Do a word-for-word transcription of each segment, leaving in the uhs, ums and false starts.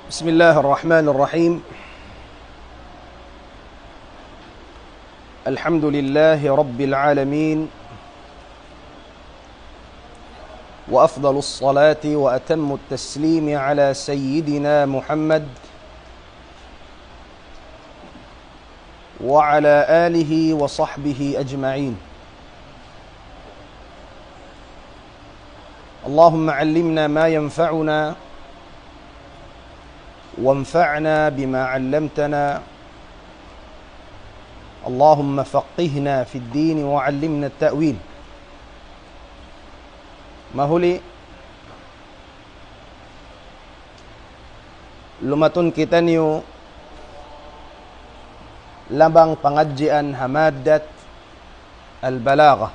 بسم الله الرحمن الرحيم. الحمد لله رب العالمين، وأفضل الصلاة وأتم التسليم على سيدنا محمد وعلى آله وصحبه أجمعين. اللهم علمنا ما ينفعنا، وانفعنا بما علمتنا. اللهم فقهنا في الدين وعلمنا التأويل. Mahuli, lumatun kitaniyu labang pangadjian ha maddat al-balagha.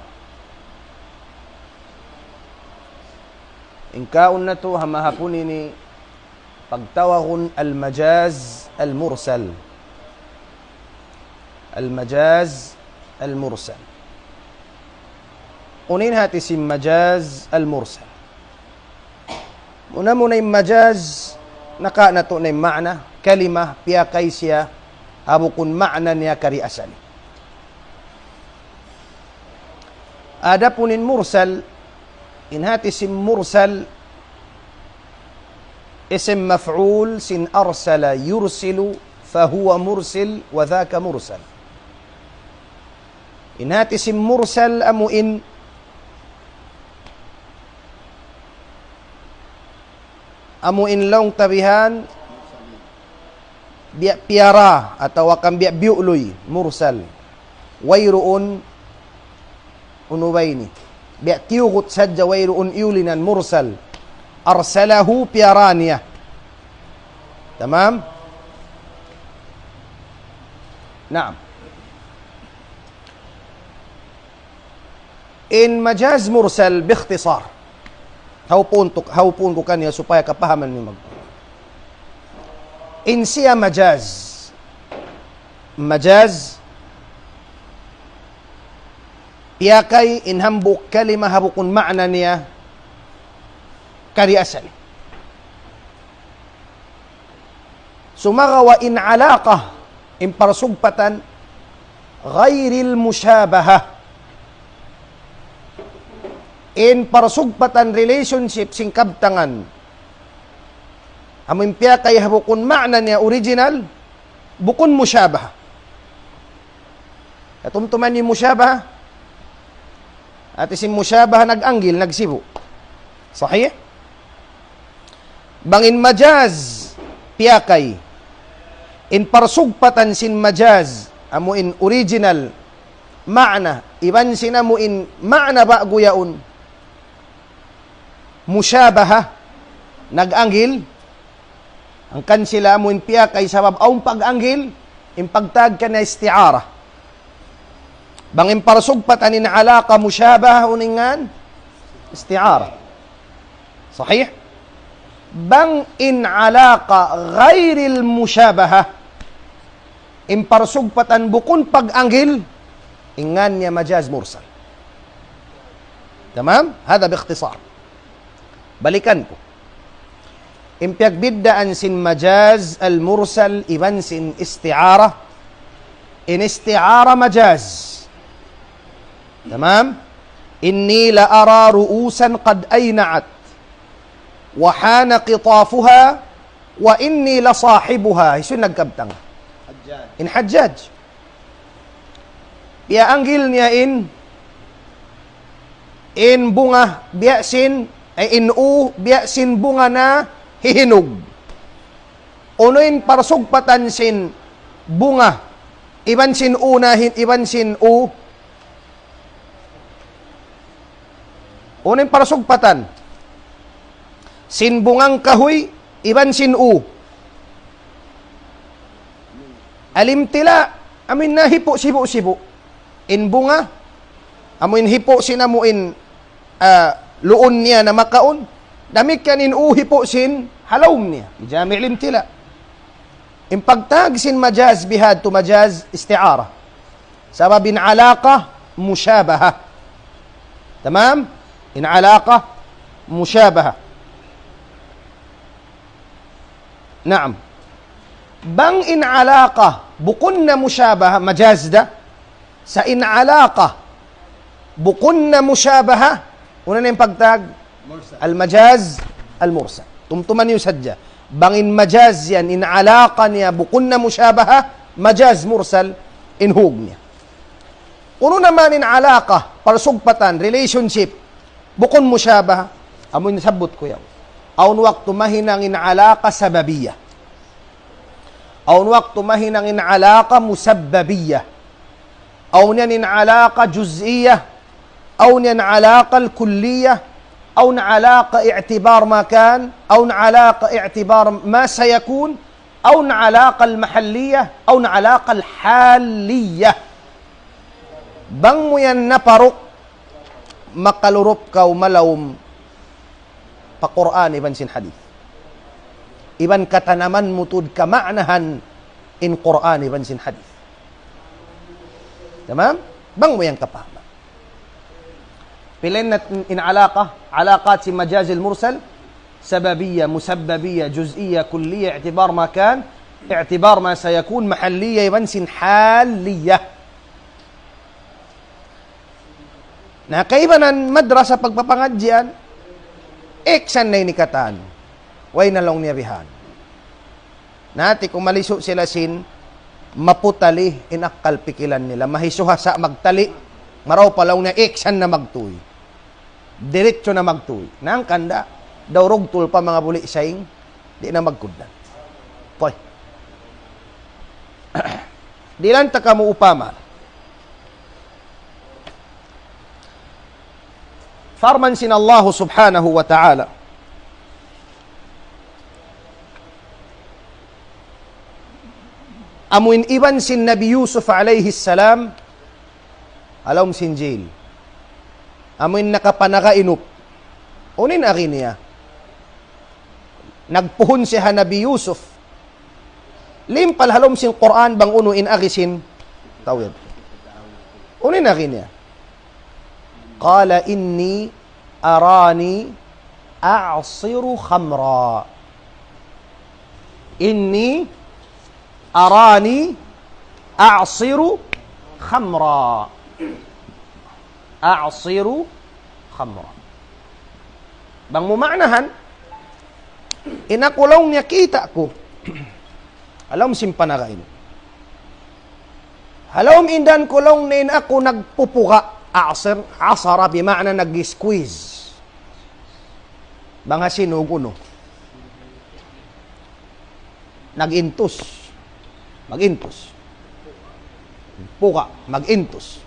In kaun natu' ha mahapun ini pagtawagun al-majaz al-mursal. Al-majaz al-mursal. Unu in hati sin majaz al-mursal? Muna-muna in majaz, naka natu' na in ma'na, kalima, piyakay siya, ha bukun ma'na niya kari asali. Adapun in mursal, in hati sin mursal, isim maf'ul sin arsala yursilu, fahuwa mursil, wa dhaka mursal. In hati sin mursal amu in, amu in laung ta bihan, biya' piyara atawa kan biya' biyu'luy, mursal. Wayruun unu ba ini. Biya' tiyugut sadja, wayruun iyulinan, mursal. Arsalahu, piyara niya. Tamam? Naam. In majaz mursal bikhtisar. Hawpun tuk-, hawpun ku kaniya supaya kapahaman niyu mag-. In siya majaz. Majaz. Piyakay in hambuuk kalima ha bukun ma'na niya kari asali. Sumagawa' in alaqa, in parsugpatan, ghayril mushabaha. In parsugpatan, relationship sin kabtangan, amu in piyakay ha bukun ma'na niya original, bukun mushabaha. Katumtuman niyu mushabaha? Hati sin mushabaha nag-anggil, nagsibu'. Sahih? Bang in majaz, piyakay. In parsugpatan sin majaz, amu in original ma'na, iban sin amu in ma'na ba'gu yaun, mushabaha, nag-anggil, hangkan sila amu in piyakay sabab awn pag-anggil, in pagtawag kaniya isti'ara. Bang in parsugpatan in alaqa mushabaha, unu in ngan? Isti'ara. Sahih? Bang in alaqa ghayril mushabaha, in parsugpatan bukun pag-anggil, in ngan niya majaz mursal. Tamam? Hada bikhtisar. Balikan ku. In piyagbiddaan sin majaz al-mursal iban sin isti'ara. In isti'ara majaz. Tamam? إني لأرى رؤوسا قد أينعت وحان قطافها وإني لصاحبها. Hisiyu in nagkabtang? Hajjaj. In Hajjaj. Piyaanggil niya in, in bunga biya' sin, ay in u biya' sin bunga nahihinog. Unu in parsugpatan sin bunga, iban sin u nahin, iban sin u. Unu in parsugpatan sin bungang kahuy, iban sin u. Al-imtila', amu in nahipu' sibu'-sibu'. In bunga, amu in hipu' sin amu in, ah, luun niya na makaun. Damikkiyan in u hipu' sin ha lawm niya. Jami' al-imtila'. In pagtawag sin majaz bihadtu majaz isti'ara. Sabab in alaqa mushabaha. Tamam? In alaqa mushabaha. Naam. Bang in alaqa, bukun na mushabaha, majaz da. Sa' in alaqa, bukun na mushabaha, unu na in pagtawag? Al-majaz al-mursal. Tumtuma niyu sadja. Bang in majaz yan, in alaqa niya, bukun na mushabaha, majaz mursal, in hug niya. Unu na man in alaqa, parsugpatan, relationship, bukun mushabaha, amu in sabbut ku yaun. Awn waktu mahinang in alaqa sababiyya. Awn waktu mahinang in alaqa musabbabiyya. Awn yan in alaqa juz'iyya. Awn yan alaqa al-kulliyya. Awn alaqa i'tibar ma kan. Awn alaqa i'tibar ma sayakun. Awn alaqa al-mahalliyya. Awn alaqa al-haliyya. Bang mu yan naparuk, makalurup kaw malaum pa Qur'an iban sin hadith. Iban katanaman mu tuud kama'nahan in Qur'an iban sin hadith. Tamam? Bang mu yan kapahaman. Pilen na in alaqa, alaqat sin majazil mursal, sababiyya, musabbabiyya, juz'iyya, kulliyya, i'tibar ma kan, i'tibar ma sayakun, mahalliyya, iban sin haliyya. Na kaibanan madrasa pagpapangadjian, iksan na ini katan. Way na laung niya bihan. Na hati ku malisu' sila sin maputali in akkal pikilan nila. Mahisuha sa' magtali. Marayaw pa laung niya iksan na magtuy. Diritsu na magtuy. Na hangkan da, daw rugtul pa manga buli' saying, di' na magkugdan. Puy. Dihilan ta kamu upama. Parman sin Allah subhanahu wa ta'ala. Amu in iban sin Nabi Yusuf alayhi salam, ha lawm sin jail. Amu in nakapanagainup. Unu in agi niya? Nagpuhun siya ha Nabi Yusuf. Limpal ha lawm sin Qur'an bang unu in agi sin tau yadtu. Unu in agi niya? قال إني أراني أعصر خمرا. إني أراني أعصر خمرا. أعصر خمرا. Bang mu ma'nahan, in aku laung niya kita' ku. Ha lawm sin panagainup. Ha lawm indan ku laung niya in aku nagpupuga', a'sir, asara bima'na nag-squeeze. Bang ha Sinug unu. Nag-intus. Mag-intus. Puga', mag-intus.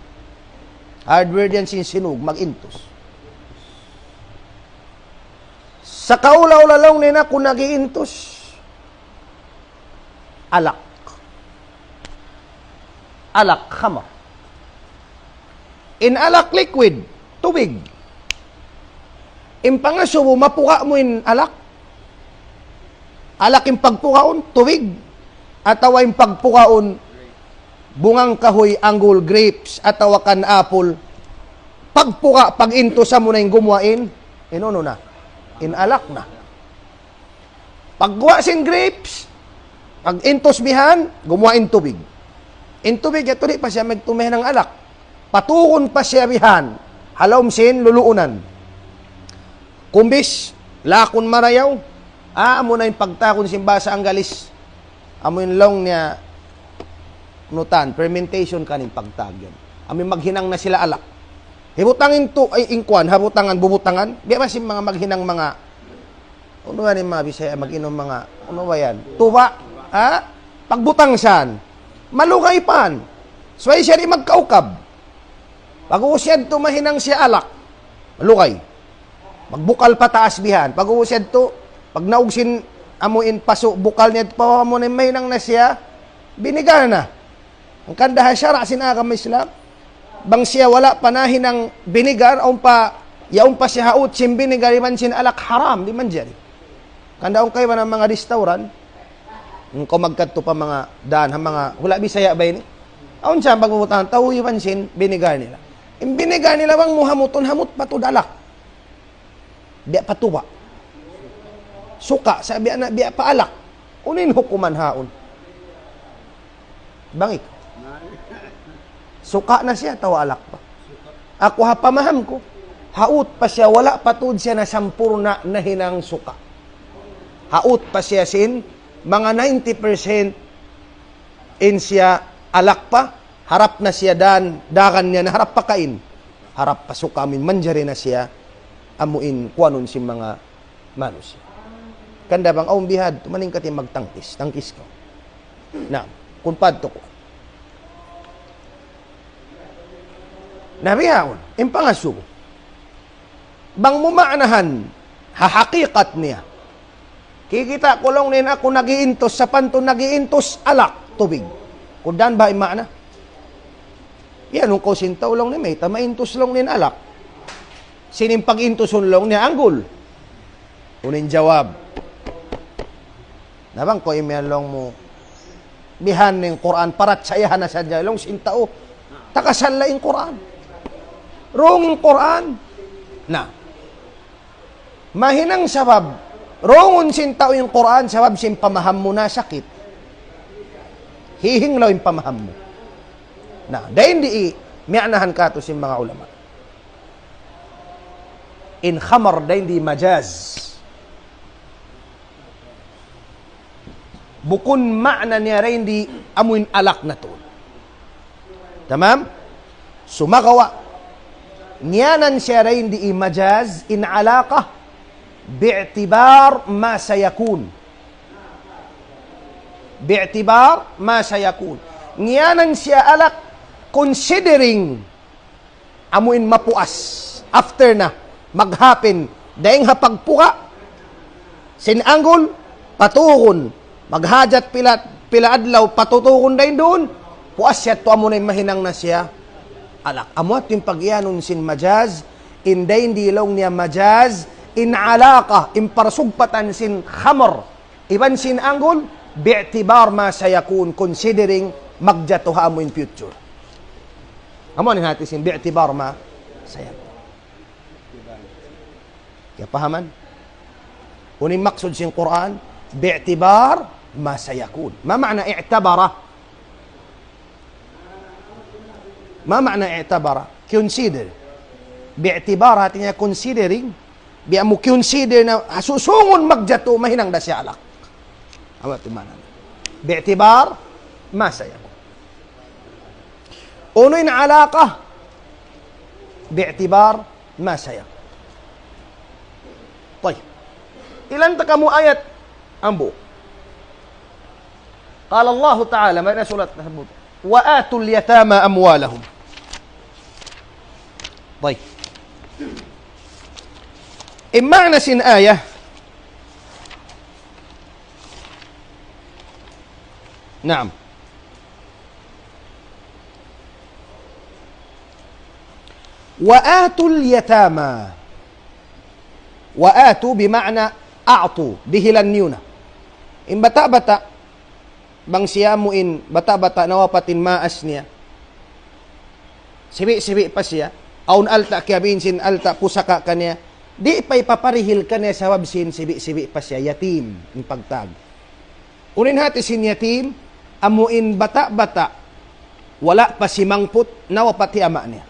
Hard word yan sin Sinug, mag-intus. Sa kaula-ula laung niya in aku nag-iintus. Alak. Alak, khamar. In alak liquid, tubig. In pangasubu, mapuga' mu in alak. Alak in pagpugaun, tubig. Atawa in pagpugaun, bungang kahuy, anggul, grapes, atawa kan apple. Pagpuga', pag-intus, amu na in gumuwa' in, in unu na, in alak na. Pagguwa' sin grapes, pag-intus bihan, gumuwa' in tubig. In tubig yadtu di' pa siya magtuy mahinang alak. Patugun pa siya bihan, ha lawm sin luluunan. Kumbis, lakun marayaw, ah, amu na in pagtawagun sin bahasa Anggalis. Amu in laung niya, nutan, fermentation kan in pagtawag yan. Amu in maghinang na sila alak. Hibutangin tu, ay, in kuwan, ha butangan, bubutangan. Biya' ba sin manga maghinang manga, unu yan in manga Bisaya, mag-inum manga, unu ba yan? Tuba', ha? Pagbutang san. Malugay pan. Subay siya di' magkaukab. Pag-ubus yadtu mahinang siya alak. Malugay. Magbukal pataas bihan. Pag-ubus yadtu, pag naug sin amu in pasu' bukal niya, pa amu na mahinang na siya, binigar na. Hangkan da ha sara' sin agama Islam, bang siya wala' pa nahinang binigar, awn pa, yaun pa siya ha ut sin binigar, iban sin alak, haram, di' manjari. Hangkan da awn kaibanan manga restaurant, kaw magkadtu pa manga dan, ha manga hula' Bisaya ba ini? Awn siya pagbubutangan, tau iban sin binigar nila. In binigar nila bang mu hamutun, hamut pa tuud alak. Biya' pa tuba'. Suka', sa' biya' na, biya' pa alak. Unu in hukuman haun? Bang ikaw. Suka na siya, atawa alak pa? Aku ha pamaham ku, haut pa siya, wala' pa tuud siya nasampurna' nahinang suka. Haut pa siya sin manga ninety percent in siya alak pa, harap na siya dan, dagan niya na harap pa kain. Harap pa suka amuin manjari na siya, amuin kuanun sin manga manusiya'. Hangkan da bang awn bihadtu, malingkat in magtangkis, tangkis kaw. Na, kun padtu ku. Na bihaun, in pangasubu. Bang mu maanahan, ha hakikat niya. Kikita' ku laung niya in aku nag-iintus, sapantun nag-iintus alak, tubig. Kudan ba in maana? Yan, unu kaw sin tau laung niya, mayta' maintus laung niya in alak. Sin in pag-intusun laung niya, anggul. Unu in jawab? Na bang kaw imiyan laung mu, bihan in Qur'an, paratsayahan na sadja laung sin tau. Takasala in Qur'an. Wrong in Qur'an. Na. Mahinang sabab, wrong sin tau in Qur'an, sabab sin pamaham mu na sakit. Hihinglaw in pamaham mu. Na, dayn di i, miyaanahan katu' sin manga ulama. In khamar dayn di majaz. Bukun maana niya dayn di amuin alak na tuud. Tamam? Sumagawa', ngiyanan siya dayn di majaz in alaqa bi'tibar ma sayakun. Bi'tibar ma sayakun. Ngiyanan siya alak considering amuin mapuas. After na, maghapin, dayn ha pagpuka' sin anggul, patugun, maghajat pila, pila adlaw, patutugun dayn duun, puas siya tu amu na in mahinang na siya alak. Amu yadtu in pag-iyanun sin majaz, in dayn di laung niya majaz, in alaqa, in parsugpatan sin khamar, iban sin anggul, bi'tibar ma sayakun, considering magjatu ha amu in future. Amu in hati sin bi'tibar ma sayakun. Kiyapahaman? Unu in maksud sin Qur'an, bi'tibar ma sayakun. Ma ma'na i'tabara? Ma ma'na i'tabara? Consider. Bi'tibar hati niya considering, biya' mu consider na, ha susungun magjatu, mahinang da siya alak. Amu yadtu in maana. Bi'tibar ma sayakun. Unu in alaqa? Bi'tibar ma sayakun. Tayyib. Ilan ta kamu ayat ambu. قال الله تعالى, mari na sulat na sabut. وآتوا اليتامى أموالهم. Tayyib. In maana sin ayat. Naam. وآتوا اليتامى. وآتوا بمعنى أعطوا. Dihilan niyu na. In bata'-bata', bang siya amu in bata'-bata' nawapat in maas niya. Sibi'-sibi' pa siya. Awn alta' kiyabin sin alta' pusaka' kaniya. Di' pa ipaparihil kaniya sabab sin sibi'-sibi' pa siya. Yatim in pagtawag. Unu in hati sin yatim, amu in bata'-bata', wala' pa simangput, nawapat hi ama' niya.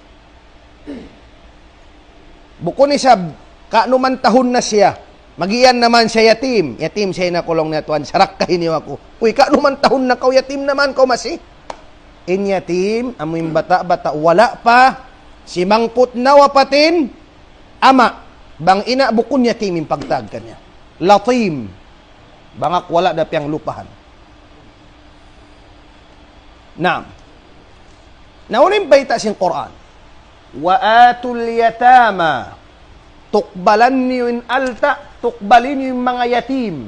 Bukun isab, ka'numan tahun na siya, magiyan na man siya yatim, yatim siya in aku laung niya tuwan, sarakkahi niyu aku. Uy, ka'numan tahun na kaw, yatim na man kaw masi. In yatim, amu in bata'-bata', wala' pa simangput, nawapat in ama', bang ina' bukun yatim in pagtawag kaniya. Latim. Bang aku wala' da piyanglupahan. Naam. Na unu in bayta' sin Qur'an? وآتوا اليتامى. Tukbalan niyu in alta', tukbali niyu in manga yatim.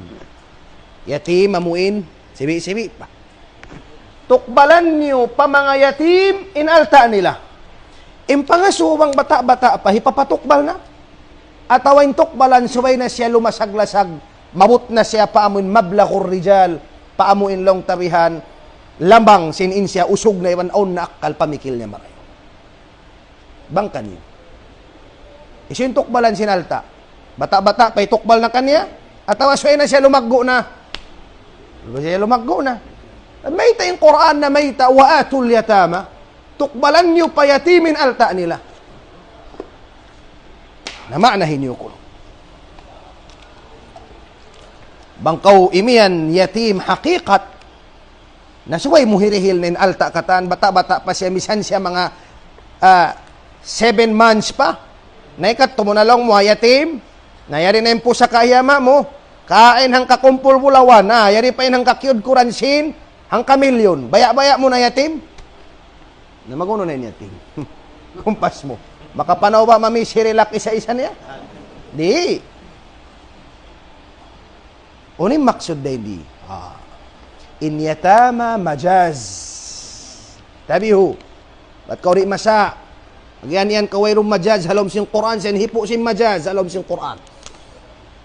Yatim amu in, sibi'-sibi' pa. Tukbalan niyu pa manga yatim in alta' nila. In pangasubu bang bata'-bata' pa, hipapatukbal na. Atawa in tukbalan subay na siya lumasag-lasag, maabut na siya pa amu in مبلغ الرجال, pa amu in laung ta bihan, lambang sin in siya usug na iban awn na akkal pamikil niya marayaw. Bang kaniyu. Hisiyu in tukbalan sin alta'? Bata'-bata' pa hitukbal na kaniya? Atawa subay na siya lumaggu' na? Kasi lumaggu' na. Mayta' in Qur'an na mayta', وآتوا اليتامى. Tukbalan niyu pa yatim in alta' nila. Na maana hiniyu ku. Bang kaw imiyan yatim hakikat, na subay mu hirihil na in alta' katan, bata'-bata' pa siya, misan siya manga, ah, seven months pa. Na ikadtu mu na laung mu, ha yatim, na yari na in pusaka' hi ama' mu, kain hangka kumpul bulawan, na yari pa in hangka kiyudkuran sin, hangka milyon. Baya'-baya' mu na yatim. Na magunu na in yatim. Kumpas mu. Makapanaw ba mami sirilak isa-isa niya? Di'. Unu in maksud dayn di? Ah. In yatama majaz. Tabihu. Bat kaw di' masa. Agian yan kaw wayruun majaz ha lawm sin Qur'an, sin hipu' sin majaz ha lawm sin Qur'an.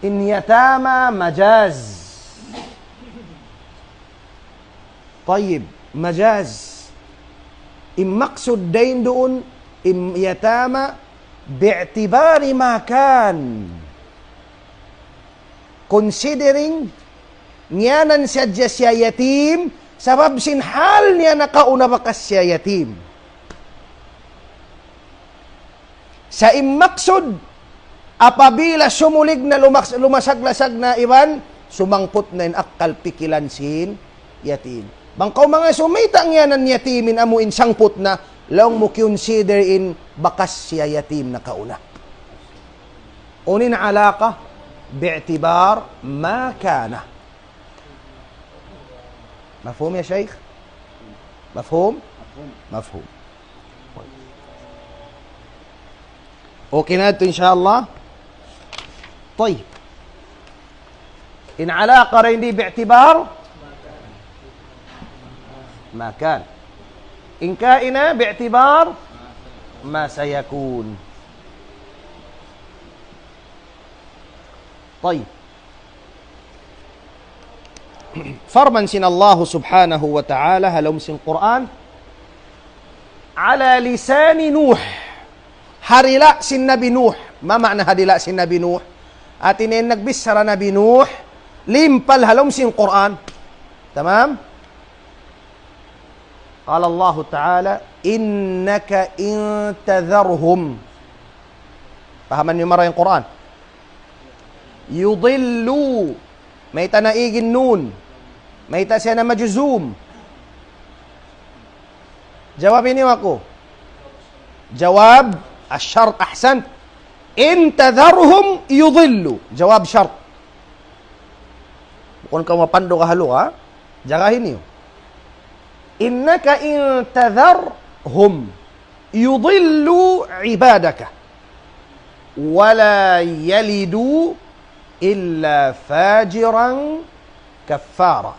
In yatama majaz. Tayyib, majaz. In maksud dayn duun, in yatama, باعتبار ما كان. Considering, ngiyanan sadja siya yatim, sabab sin hal niya nakauna bakas siya yatim. Sa' in maksud, apabila sumulig na lumas-, lumasag-lasag na iban, sumangput na in akkal pikilan sin yatim. Bang kaw manga sumayta' ngiyanan yatim in amu in sangput na, laung mu consider in bakas siya yatim nakauna. Unu in alaqa? باعتبار ما كان. مفهوم يا شيخ؟ مفهوم؟ مفهوم. Okay na yadtu, insha Allah. Tayyib. In alaqa dayn di باعتبار ما كان. In kaina باعتبار ما سيكون. Tayyib. Parman sin Allahu subhanahu wa ta'ala ha lawm sin Qur'an, على لسان نوح. Ha dila' sin Nabi Nuh. Ma ma'na ha dila' sin Nabi Nuh? Hati niya in nagbichara Nabi Nuh, limpal ha lawm sin Qur'an. Tamam? قال الله تعالى: إنك إن تذرهم. Pahaman niyu marayaw in Qur'an. يضلوا. Mayta' naig in nun? Mayta' siya na majzum? Jawab niyu aku. Jawab الشرط, أحسنت. إن تذرهم يضلوا. Jawab shart. Bukun kaw mapandu' kahalu, ha? Jagahi niyu. إنك إن تذرهم يضلوا عبادك ولا يلدوا إلا فاجرا كفارا.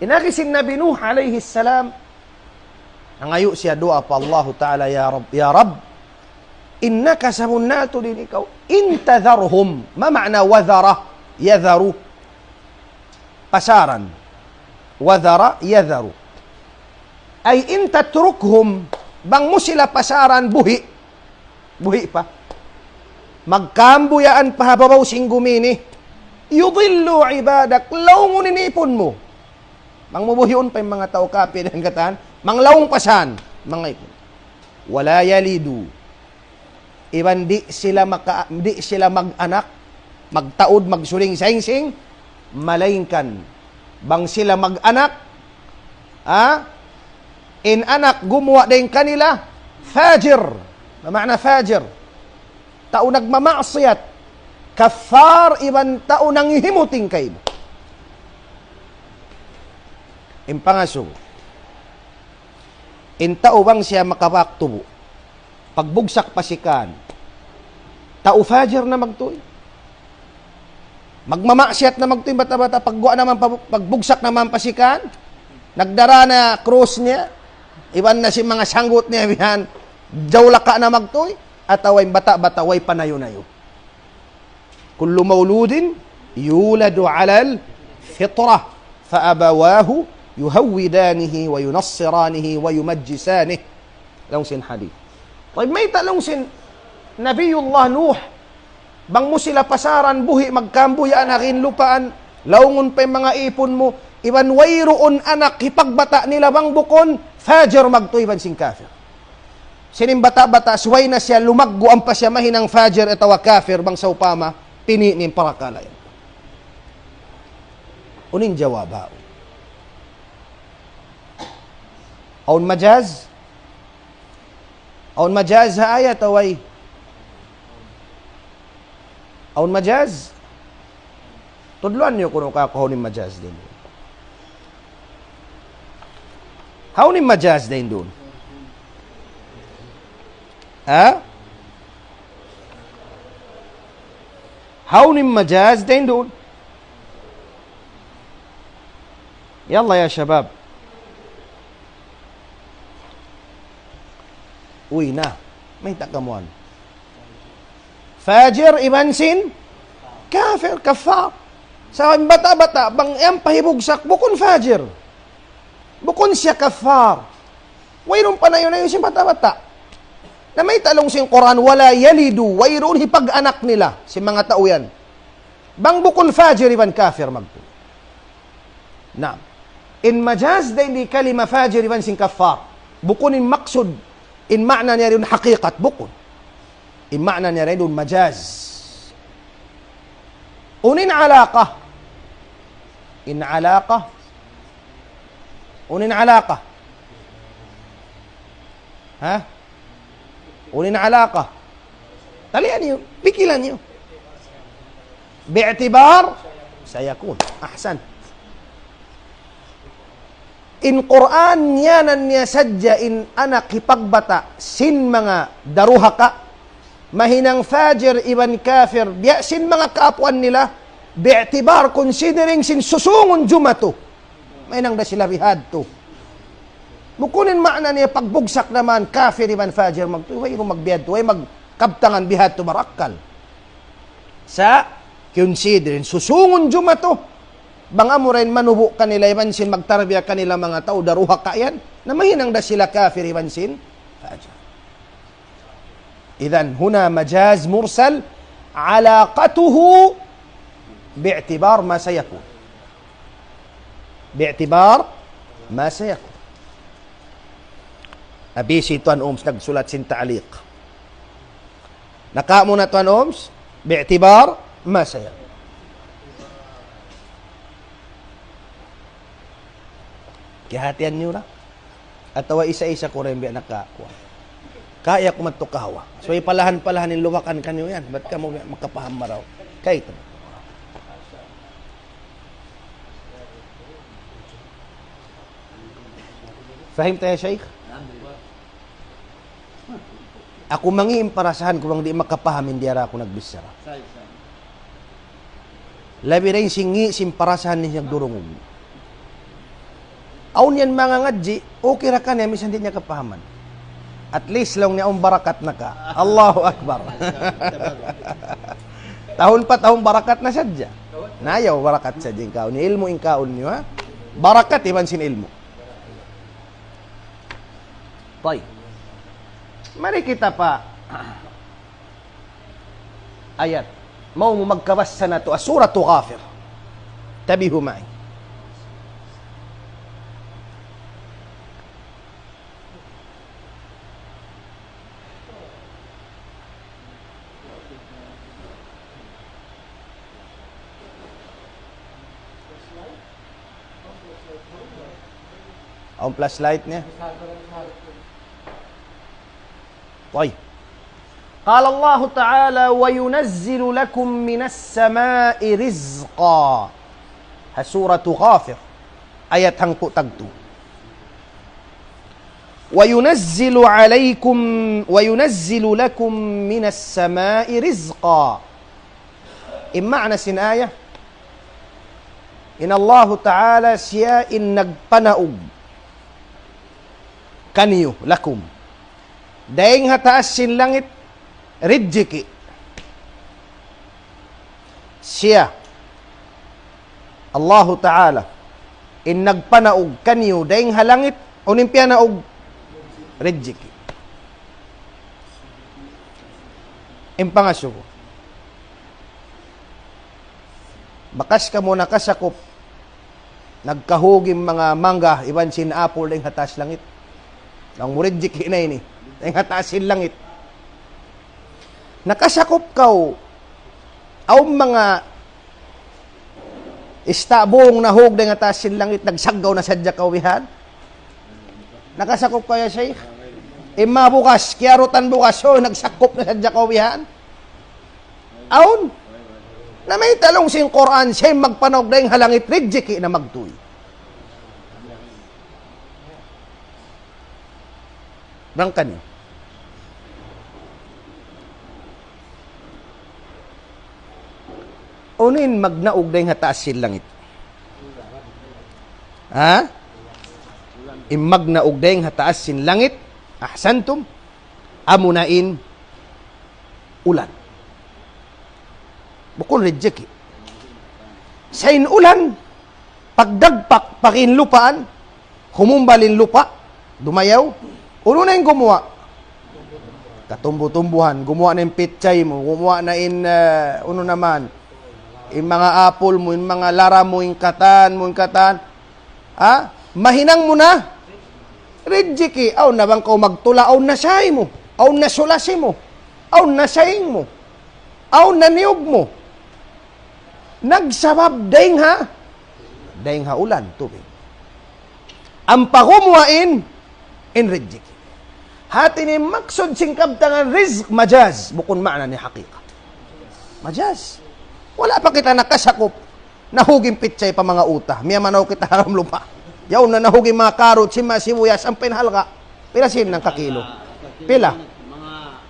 In agi sin Nabi Nuh alayhi salam, nangayu' siya duwaa pa Allahu Ta'ala, "Ya Rabb, ya Rabb, innaka sabunnal tuud in ikaw, in tadharhum," ma ma'na wadhara, yadharu, pasaran. Wadhara, yadharu. Ay in tatrukhum, bang mu sila pasaran, buhi'. Buhi' pa. Magkambuyaan pa ha babaw sin gumi ini. Yudillu ibadak, laungun in ipun mu. Bang mu buhiun pa in manga tau kapir yan katan, manglaung pa san, manga ipun. Wala yalidu. Iban di' sila maka-, di' sila mag-anak, magtaud, magsuling-sangsing, malaingkan bang sila mag-anak, ha? In anak gumuwa' dayn kanila, fajir. Ma ma'na fajir? Tau nagmamaksiyat. Kaffar, iban tau nangihimuting kaymu. In pangasubu. In tau bang siya makabak tubu'. Pagbugsak pasikan. Tau fajir na magtuy. Magmamaksiyat na magtuy, bata'-bata', pagguwa' naman, pag-, pagbugsak naman pasikan. Nagdara na krus niya. Iban na sin manga sanggut niya, bihan. Jawlaka na magtuy. Atawa in bata'-bata', way panayu-nayu. كل مولود يولد على الفطرة فأبواه يهودانه وينصرانه ويمجسانه. Laung sin hadith. Tayyib, mayta' laung sin Nabiyullah Nuh, bang mu sila pasaran buhi' magkambuyaan ha ginlupaan, Laungun pa in manga ipun mu, iban wayruun anak hipagbata' nila bang bukun fajir magtuy iban sin kafir. Sin in bata'-bata', subay na siya lumaggu' ampa siya mahinang fajir atawa kafir bang sawpama, pini' niya in parakala' yan. Unu in jawab ha yaun? Awn majaz? Awn majaz ha ayat atawa way? Awn majaz? Tudluan niyu kunu' kāku' hawnu in majaz dayn duun. Hawnu in majaz dayn duun? Ha? Hawnu in majaz dayn duun? Yalla ya shabab. Uy na. Mayta' kamu yan? Fajir iban sin kafir, kaffar. Sa' in bata'-bata', bang yan pa hibugsak, bukun fajir. Bukun siya kaffar. Wayruun panayu-nayu sin bata'-bata'. Na mayta' laung sin Qur'an, ولا يلدوا, wayruun hipag-anak nila, sin manga tau yan. Bang bukun fajir iban kafir magtuy. Naam. In majaz dayn di kalima fajir iban sin kaffar. Bukun in maksud, in ma'na niya duun hakikat, bukun. In ma'na niya duun majaz. Unu in alaqa? In alaqa? Unu in alaqa? Ha? Unu in alaqa? Talian niyu, pikilan niyu. باعتبار سيكون. Ahsan. In Qur'an, ngiyanan niya sadja in anak hipagbata' sin manga daruhaka, mahinang fajir iban kafir, biya' sin manga kaapuan nila, باعتبار, considering sin susungun jumatu. Mahinang da sila bihadtu. Bukun in ma'na niya pagbugsak na man kafir iban fajir magtuy, way mu magbihadtu, way magkabtangan bihadtu marakkal. Sa' considering susungun jumatu, bang amura in manubu' kanila iban sin magtarbiya kanila manga tau daruhaka yan, na mahinang da sila kafir iban sin fajir. إذن هنا مجاز مرسل علاقته باعتبار ما سيكون. باعتبار ما سيكون. Abi si Tuan Oms nagsulat sin ta'liq. Naka' mu na Tuan Oms, باعتبار ما سيكون. Kiyahatihan niyu na. Atawa isa-isa ku ra in biya' nakakuha. Kaya ku madtu kahawa. So, ipalahan-palahan in luwakan kaniyu yan. Bat kamu biya' makapaham marayaw? Kaytu. Fahim ta ya, Shaykh? Aku mangi' in parasahan ku bang di' makapaham in diyara ku nagbichara. Labi dayn sin ngi' sin parasahan niya nagdurungug. Awn yan manga ngadji', okay ra kaniya, misan di' niya kapahaman. At least laung niya awn barakat na ka. Allahu Akbar. Tahun pa tahun barakat na sadja. Na ayaw barakat sadja in kaun. Ilmu' in kaun niyu, ha? Barakat iban sin ilmu'. Tayyib. Mari kita pa ayat. Mawn mu magkabassa natu', Suratu Ghafir. Tabihu ma'i. Awn flashlight niya. Tayyib. قال الله تعالى: وينزل لكم من السماء رزقا. Ha Suratu Ghafir, ayat hangpu' tagtu. وينزل عليكم، وينزل لكم من السماء رزقا. In ma'na sin ayat, in Allahu Ta'ala siya in nagpanaug kaniyu, lakum, dayn ha taas sin langit, rijiki'. Siya, Allahu Ta'ala, in nagpanaug kaniyu dayn ha langit, unu in piyanaug? Rijiki'. In pangasubu. Bakas kamu nakasakup, nagkahug in manga mangga, iban sin apple dayn ha taas langit. Bang mu rijiki na ini, dayn ha taas sin langit. Nakasakup kaw, awn manga isda' bung nahug dayn ha taas sin langit, nagsaggaw na sadja kaw bihan. Nakasakup kaw ya Shaykh? In manga bugas, kiyarutan bugas, oy, nagsakup na sadja kaw bihan. Awn. Na mayta' laung sin Qur'an, siya in magpanaug dayn ha langit, rijiki na magtuy. Bang kaniyu. Unu in magnaug dayn ha taas sin langit? Ha? In magnaug dayn ha taas sin langit, ahsantum, amuna in ulan. Bukun rijiki. Sa' in ulan, pagdagpak, paghinlupaan, humumbal in lupa', dumayaw. Unu na in gumuwa'? Katumbu-tumbuhan, gumuwa' na in pitsay mu, gumuwa' na in, eh, unu naman, in manga apple mu, in manga lara mu, in katan mu, in katan. Ha? Mahinang mu na rijiki. Awn na bang kaw magtula', awn na sahi mu, awn na sulasi mu, awn na saing mu, awn na niyug mu. Nagsabab dayn ha, dayn ha ulan, tubig. Ampa gumuwa' in, in rijiki. Hati niya in maksud sin kabtangan rizq majaz, bukun maana niya haqiqa. Majaz. Wala' pa kita nakasakup. Nahug in pitsay pa manga uta. Miyamanaw kita ha lawm lupa'. Yaun na nahug in manga karut, sin manga sibuyas, ampa in halga'. Pila sin hangka kilo? Pila? Manga,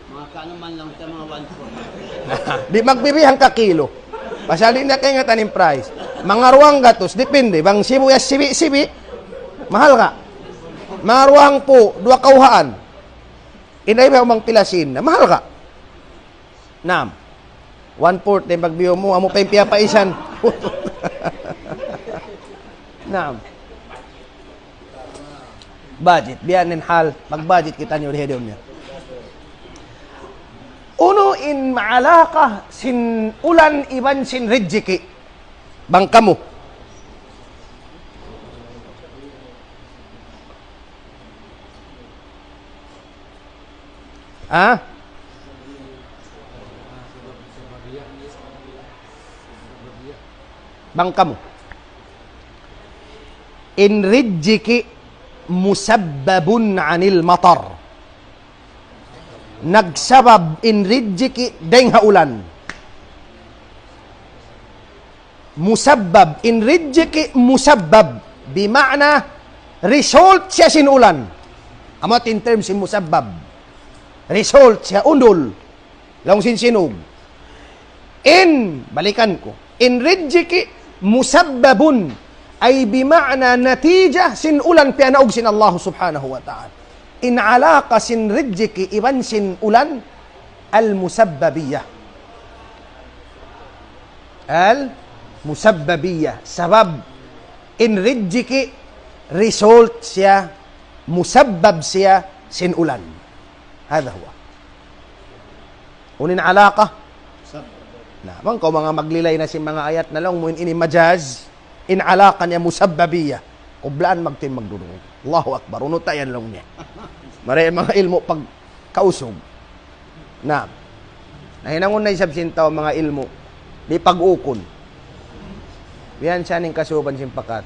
manga kanu man lang sa manga one four. Di' magbibihan ka kilo. Pasal di' na kaingatan in price. Manga duwanggatus, depende. Bang sibuyas sibi'-sibi', mahal ka. Manga duwangpu', duwa kawhaan. Inday ba umang pila sin na, mahal ka. Naam. One-fourth na in pagbiyu' mu, amu pa in piyapaisan. Naam. Budget. Biya' yan in hal, mag-budget kitaniyu di ha dunya. Unu in alaka sin ulan iban sin rijiki? Bang kamu. Ha? Bang kamu. In rijiki musabbabun anil matar. Nagsabab in rijiki dayn ha ulan. Musabbab, in rijiki musabbab, bima'na result siya sin ulan. Amu in term sin musabbab. Result siya, undul. Laung sin sinug. In, balikan ku. In rijiki musabbabun, ay bima'na natija sin ulan piyanaug sin Allah subhanahu wa ta'ala. In alaka sin rijiki iban sin ulan, al-musabbabiyah. Al-musabbabiyah. Sabab in rijiki result siya, musabbab siya sin ulan. Hadha huwa. Unu in alaka? Na, bang kaw manga maglilay na sin manga ayat na laung mu in ini majaz, in alaka niya musabbabiyah. Kublaan magtuy magdurung. Allahu Akbar. Unu ta yan laung niya. Mari manga ilmu' pagkausug. Na. Nahinangun na isab sin tau manga ilmu'. Di' pag-ukun. Biya' yan siya in kasuban sin pakat.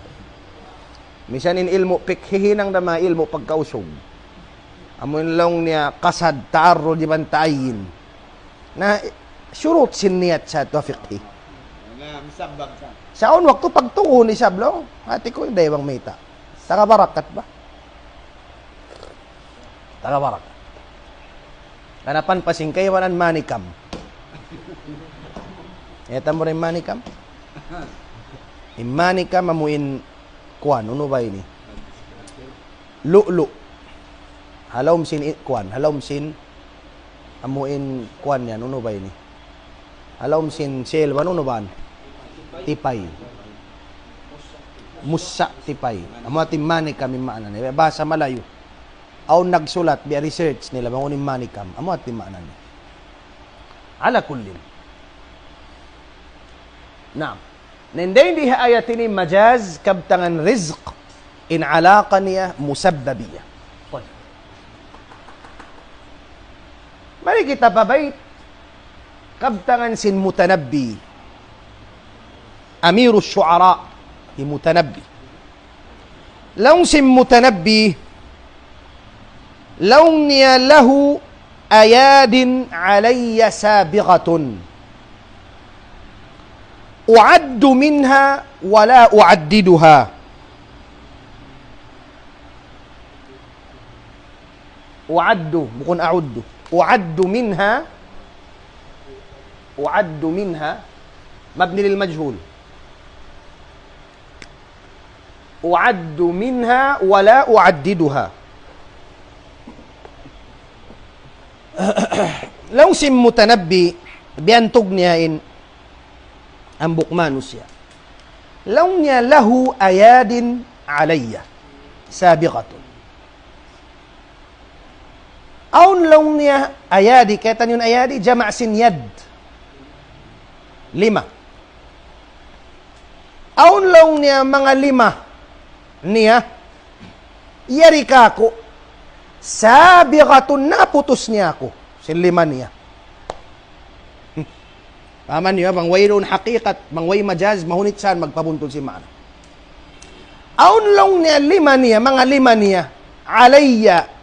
Misan in ilmu' fiqh hinang da manga ilmu' pagkausug. Amu in laung niya qasad, ta'arrud, iban ta'yin. Na, shurut sin niyat sa tuud fiqhi. Na, musabbab sa. Sa' awn waktu pagtuun isab laung. Hati ku, di' bang mayta'. Taga barakat ba? Taga barakat. Kanapan pasingkay wanan manikam. Ita mu rin manikam? In manikam amu in kuwan, unu ba ini? Lu'lu'. Ha lawm sin i-, kuwan, ha lawm sin amu in kuwan yan, unu ba ini? Ha lawm sin shell, unu ba? Tipay. Mussa' tipay. Amu hati manikam in maana niya. Bahasa Malayu. Awn nagsulat, biya' research nila, bang unu in manikam. Amu hati maana niya. Ala kullin. Naam. Na in dayn di ha ayat ini majaz, kabtangan rizq, in alaqa niya musabbabiyya. Tayyib. Mari kita pa bayt, kabtangan sin Mutanabbi, Amiru Shu'ara, hi Mutanabbi. Laung sin Mutanabbi, laung niya له أياد علي سابغة أعد منها ولا أعددها. أعد, bukun أعد. أعد منها، أعد منها، مبني للمجهول. أعد منها ولا أعددها. Laung sin Mutanabbi, biyantug niya in hambuuk manusiya'. Laung niya له أياد علي سابغة. Awn laung niya ayadi, kaitan yaun ayadi, jama' sin yad. Lima. Awn laung niya manga lima niya, yari kāku', سابغة, naputus niya aku sin lima niya. Paham niyu, bang wayruun hakikat, bang way majaz, mahunit sa yan magpabuntul sin maana. Awn laung niya lima niya, manga lima niya, علي.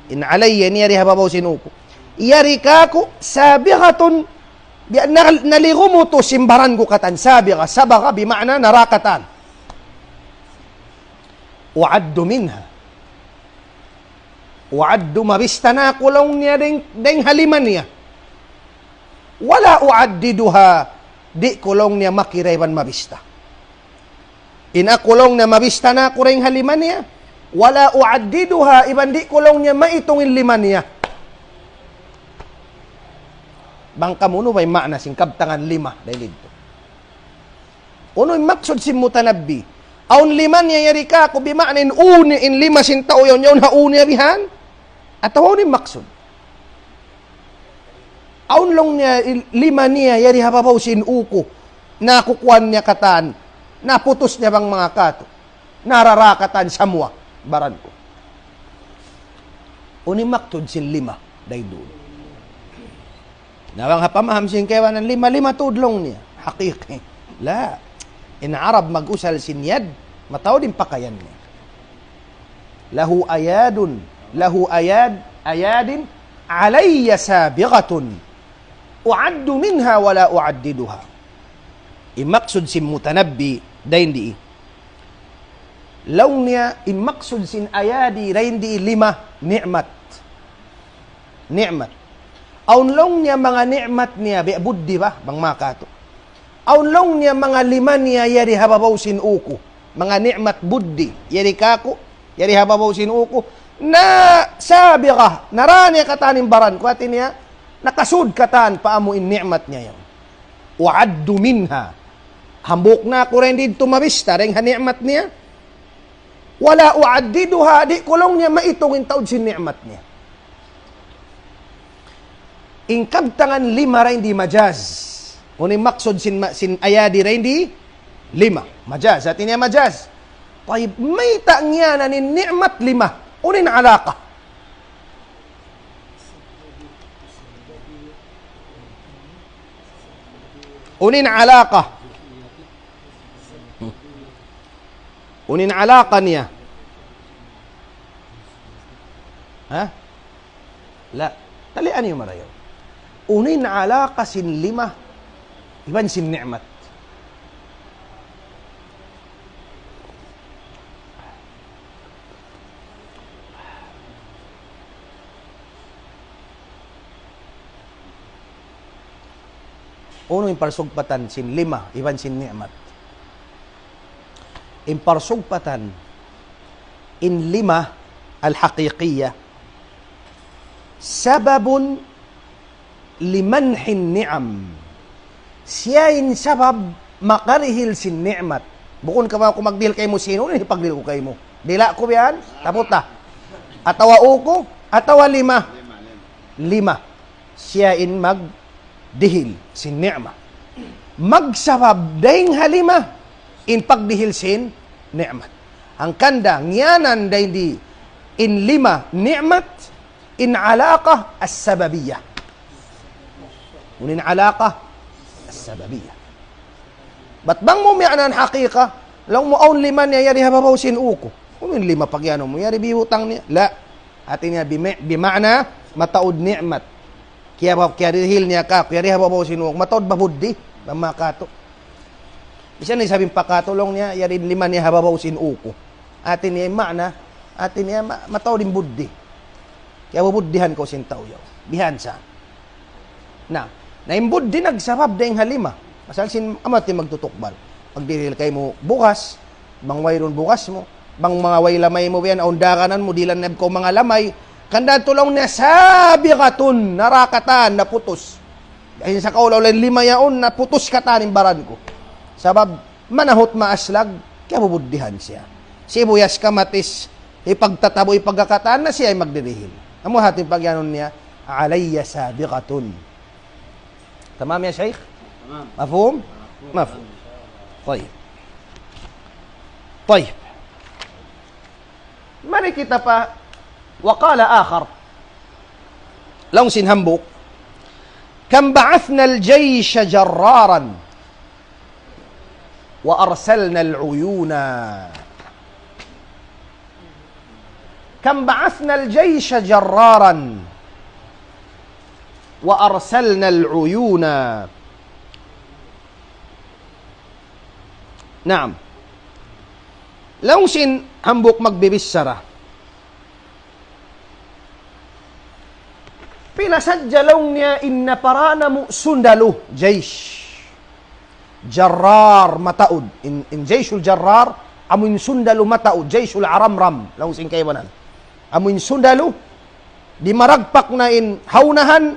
In علي ini yari ha babaw sin ū ku. Yari kāku', سابغة, biya' na, naligumutu sin baran ku katan, سابغة, سبغ بمعنى nara katan. أعد منها. أعد, mabista na aku laung niya dayng, dayng ha lima niya. ولا أعددها, di' ku laung niya makira iban mabista. In aku laung niya mabista na aku dayng ha lima niya. ولا أعددها, iban di' ku laung niya maitung in lima niya. Bang kamu unu ba in maana sin kabtangan lima dayn didtu? Unu in maksud sin Mutanabbi? Awn lima niya yari kāku', bima'na in ū niya, in lima sin tau yaun, yaun ha ū niya bihan? Atawa unu in maksud? Awn laung niya il-, lima niya yari ha babaw sin ū ku. Nakukuan niya katan. Naputus niya bang manga katu'. Narara katan samuwa baran ku. Unu in maksud sin lima dayn duun? Na bang ha pamaham sin kaibanan lima, lima tuud laung niya. Haqiqi. La. In Arab mag-usal sin yad, mataud in pakayan niya. له أياد، له أياد، أياد علي سابغة أعد منها ولا أعددها. In maksud sin Mutanabbi dayn di. Laung niya, in maksud sin ayadi dayn di lima ni'mat. Ni'mat. Awn laung niya manga ni'mat niya, biya' buddi ba, bang manga katu'. Awn laung niya manga lima niya yari ha babaw sin ū ku. Manga ni'mat buddi, yari kāku', yari ha babaw sin ū ku. Na سابغة, nara niya katan in baran ku, hāti niya, nakasud katan pa amu in ni'mat niya yaun. أعد منها. Hambuuk na aku dayn didtu mabista, dayn ha ni'mat niya. ولا أعددها, di' ku laung niya maitung in taud sin ni'mat niya. In kabtangan lima dayn di majaz. Unu in maksud sin ma-, sin ayadi dayn di lima. Majaz, hāti niya majaz. Tayyib, mayta' ngiyanan in ni'mat lima? Unu in alaqa? Unu in alaqa? Unu in alaqa niya? Ha? La. Talian niyu marayaw. Unu in alaqa sin lima iban sin ni'mat? Unu in parsugpatan sin lima iban sin ni'mat? In parsugpatan in lima al-haqiqiyya سبب لمنح النعم. Siya in sabab makarihil sin ni'mat. Bukun kaw aku magdihil kaymu sin unu in hipagdihil ku kaymu. Dila' ku biya' yan, taputa. Atawa ū ku, atawa lima. Lima. Siya in magdihil sin ni'mat. Magsabab dayn ha lima in pagdihil sin ni'mat. Hangkan da ngiyanan dayn di in lima ni'mat, in alaqa as-sababiyah. Unu in alaqa as-sababiyah? Bat bang mu miyanan haqiqa, laung mu awn lima niya yari ha babaw sin ū ku. Unu in lima pagiyanun mu, yari biyutang niya? La. Hāti niya bima-, bima'na mataud ni'mat. Kiyaba-, kiyarihil niya kāku', yari ha babaw sin ū ku. Mataud ba buddhi? Bang ma kātu'. Misan isab in pa kātu', laung niya, yari lima niya ha babaw sin ū ku. Hāti niya ma'na, hāti niya ma-, mataud in buddhi. Kiyabubuddihan kaw sin tau yaun. Bihan sa. Na, na in buddhi nagsabab dayn ha lima. Asal sin amu yadtu in magtutukbal. Magdirihil kaymu bugas, bang wayruun bugas mu, bang manga way lamay mu biyan, awn daganan mu, dihilan na kaw manga lamay. Hangkan da tuud laung niya sabiqatun, narakatan, naputus. Dayn sa kaulaw lain lima yaun, naputus katan in baran ku. Sabab, manahut maaslag, kiyabubuddihan siya. Sibuyas kamatis, hipagtatabu', hipagkakatan na siya in magdirihil. Amu hāti in pagiyanun niya, alayya sabiqatun. Tamam ya Shaykh? Tamam. Mafhum? Mafhum. Tayyib. Tayyib. Mari kita pa, wa qala akhar. Laung sin hambuuk, كم بعثنا الجيش جرارا وأرسلنا العيون. كم بعثنا الجيش جرارا وأرسلنا العيون. Naam. Laung sin hambuuk magbibichara. Pila sadja laung niya in naparā namu' sundalu, jaysh. Jarrar mataud. In, in jayshul jarrar, amu in sundalu mataud, jayshul aramram, laung sin kaibanan. Amu in sundalu, di' maragpak na in ha unahan,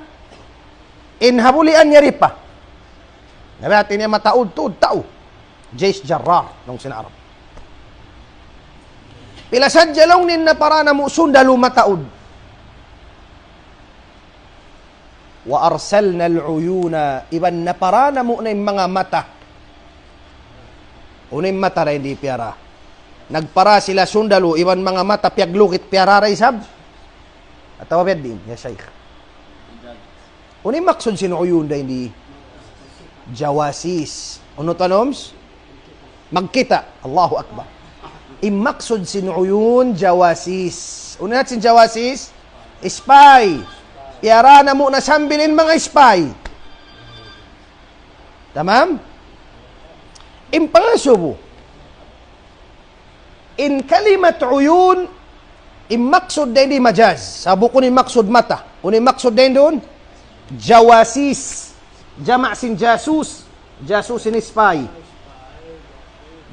in ha bulian yari pa. Na biya' hāti niya mataud tuud tau. Jaysh jarrar, laung sin Arab. Pila sadja laung niya in naparā namu' sundalu mataud. وأرسلنا العيون, iban naparā namu' na in manga mata. Unu in mata da in di' piyarā? Nagparā sila sundalu, iban manga mata piyaglukit piyarā da isab? Atawa biya' diin, ya Shaykh? Unu in maksud sin uyun da in di? Jawasis. Unu tanums? Magkita'. Allahu Akbar. In maksud sin uyun, jawasis. Unu in sin jawasis? Spy. Piyarā namu' na sambil in manga spy. Tamam? In pangasubu. In kalimat uyun, in maksud dayn di majaz. Sa' bukun in maksud mata. Unu in maksud dayn duun? Jawasis. Jama' sin jasus. Jasus in spy.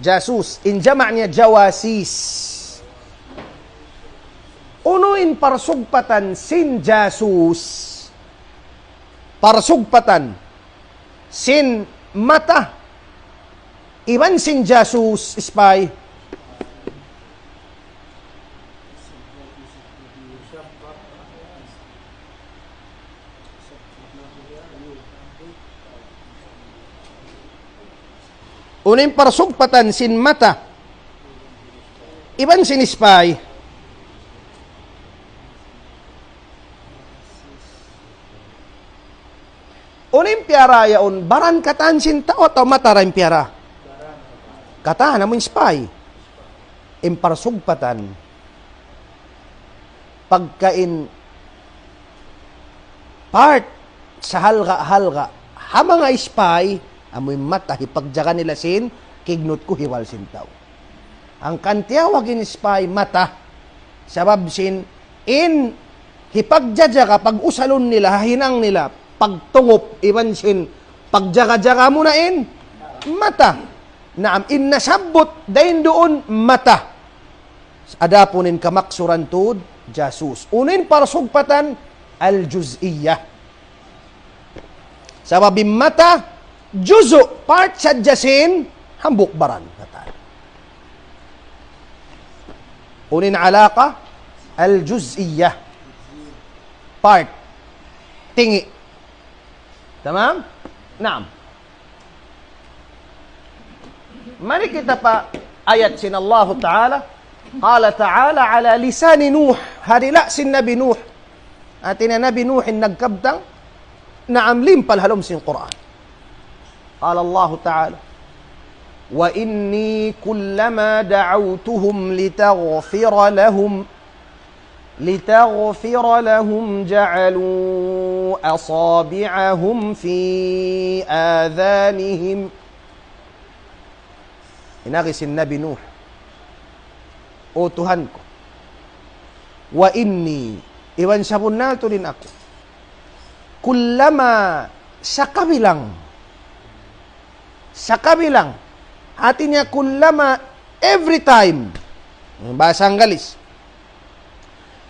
Jasus. In jama' niya jawasis. Unu in parsugpatan sin jasus? Parsugpatan sin mata iban sin jasus, spy. Unu in parsugpatan sin mata iban sin spy? Unu in piyarā yaun, baran katan sin tau atawa mata da in piyarā? Katan, amu in spy. In parsugpatan, pagka in part sa halga'-halga' ha manga spy, amu in mata, hipagjaga nila sin kignut ku hiwal sin tau. Hangkan tiyawag in spy mata, sabab sin in hipagjajaga, pag-usalun nila, ha hinang nila, pagtungup, iban sin pagjaga-jaga muna in mata. Naam, in nasabbut dayn duun mata. Adapun in kamaksuran tuud, jasus. Unu in parsugpatan? Al-juz'iyyah. Sabab in mata, juzu', part sadja sin hambuuk baran. Katan. Unu in alaqa? Al-juz'iyyah. Part. Tingi'. Tamam? Naam. Mari kita pa ayat sin Allahu Ta'ala. قال تعالى على لسان نوح. Ha dila' sin Nabi Nuh. Hati niya Nabi Nuh in nagkabtang, naam, limpal ha lawm sin Qur'an. قال الله تعالى: وإني كلما دعوتهم لتغفر لهم، لتغفر لهم جعلوا أصابعهم في آذانهم. In agi sin Nabi Nuh, "O Tuhan ku, wa inni, iban sabunnal tuud in aku, kullama, sakabilang, sakabilang," hati niya kullama, every time. Bahasa Anggalis.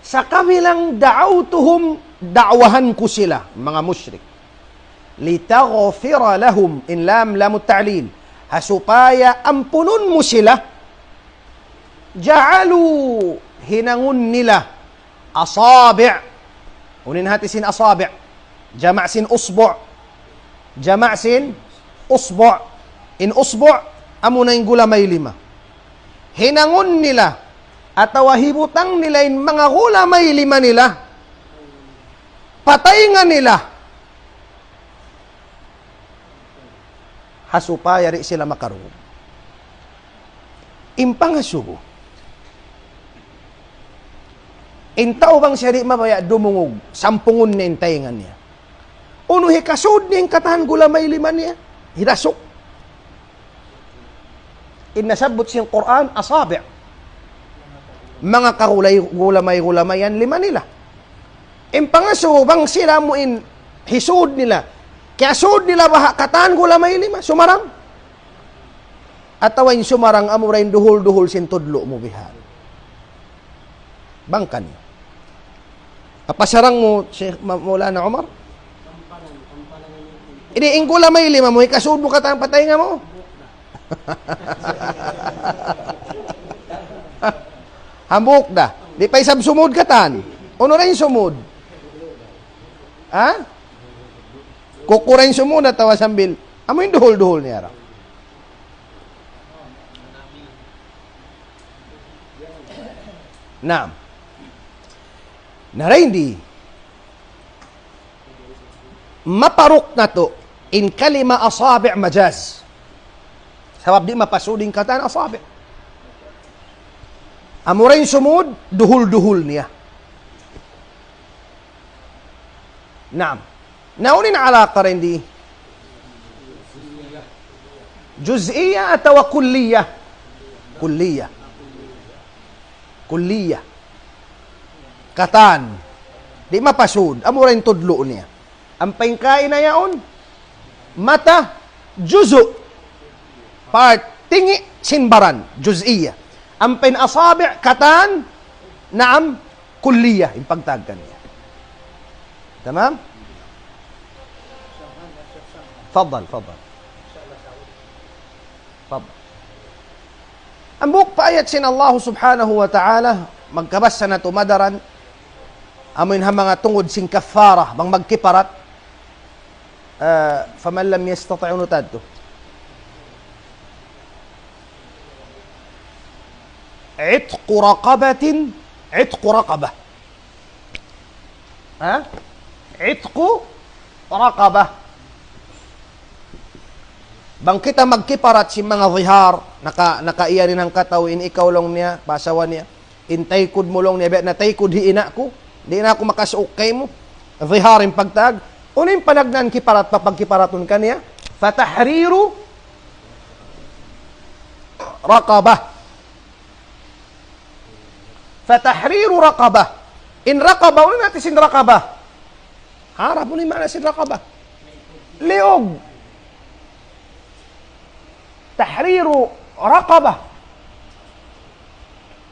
Sakabilang da'awtuhum, da'wahan ku sila, manga mushrik. Litaghfira lahum, in lam, lamut ta'lil. Ha supaya ampunun mu sila. Ja'alu, hinangun nila. Asabi'. Unu in hati sin asabi'? Jama' sin usbu'. Jama' sin usbu'. In usbu', amuna in gulamay lima. Hinangun nila, atawa hibutang nila in manga gulamay lima nila pa taynga nila. Ha supaya di' sila makarungug. In pangasubu. In tau bang siya di' mabaya' dumungug, sampungun niya in taynga niya. Unu hikasud niya in katan gulamay lima niya? Hirasuk. In nasabbut sin Qur'an, asabi'. Manga kagulay-, gulamay-gulamay yan lima nila. In pangasubu bang sila mu in hisud nila. Kiyasud nila baha' katan gulamay lima, sumarang. Atawa in sumarang amura in duhul-duhul sin tudlu' mu bihan. Bang kaniya. Apa sarang mu, Sheikh Ma-, Maulana Umar? Ini in gulamay lima mu, hikasud mu katan pa taynga mu. Hambuuk da. Di' pa isab sumud katan. Unu ra in sumud? Ha? Kuku ra in sumud atawa sambil. Amu in duhul-duhul niya ra. Naam. Na dayn di, maparuk natu' in kalima asabi' majaz. Sabab di' mapasud in katan asabi'. Amura in sumud, duhul-duhul niya. Naam. Na unu in alaqa dayn di? Juz'iyya atawa kulliyya? Kulliyya. Kulliyya. Katan. Di' mapasud. Amura in tudlu' niya. Ampa in kaina yaun, mata, juzu'. Part, tingi', sin baran, juz'iyya. Ampa in asabi', katan, naam, kulliyya, in pagtawag kaniya. Tamam? Faddal, faddal. Faddal. Hambuuk pa ayat sin Allah subhanahu wa ta'ala, magkabasa natu' madaran, amuin ha manga tungud sin kaffara, bang magkiparat, ah, فمن لم يستطع, unu tadtu? عتق رقبة، عتق رقبة. Ha? Itqu raqabah. Bang kita magkiparat sin manga zihar, naka-, nakaiyan in hangkatau, in ikaw laung niya, pa asawa niya, in taykud mu laung niya, biya' na taykud hi ina' ku, di' na aku makasuuk kaymu. Zihar in pagtawag. Unu in panagnaan kiparat, papagkiparatun kaniya? Fatahriru raqabah. Fatahriru raqabah. In raqabah, unu in hati sin raqabah? Harap, unu in maana sin raqabah? Liug. Tahriru raqabah.